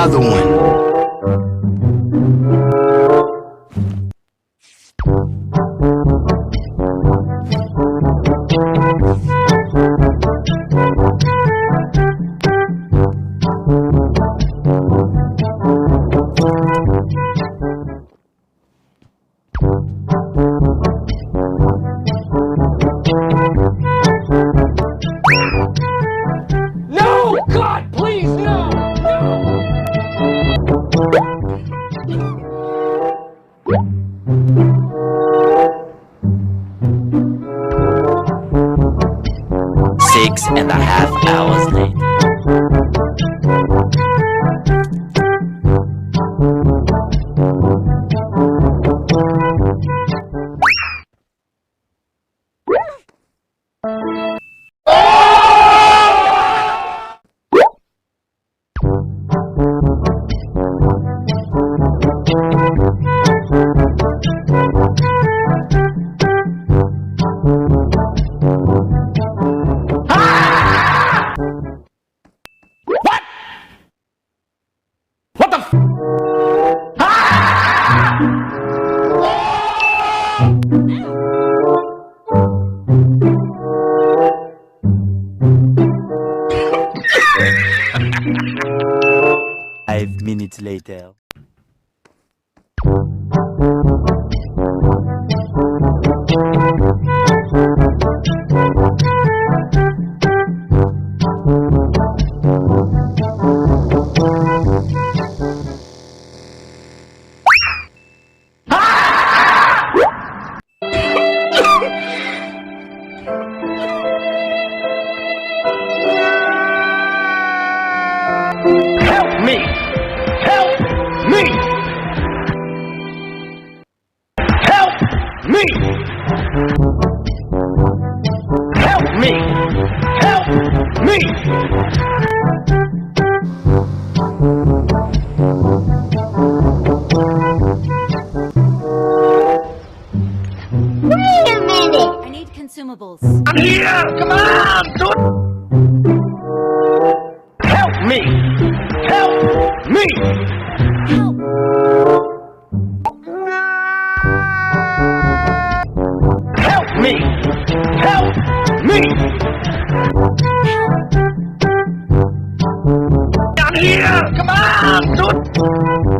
Another one. No! God, please, no! No! 6.5 hours later. What? What the f- 5 minutes later. Help me! Help me! Help me! Help me! Help me! Wait a minute! I need consumables. I'm here! Come on! Do it! Help me! Help me! Help! Help me! Help me! Help! I'm here! Come on! Do it!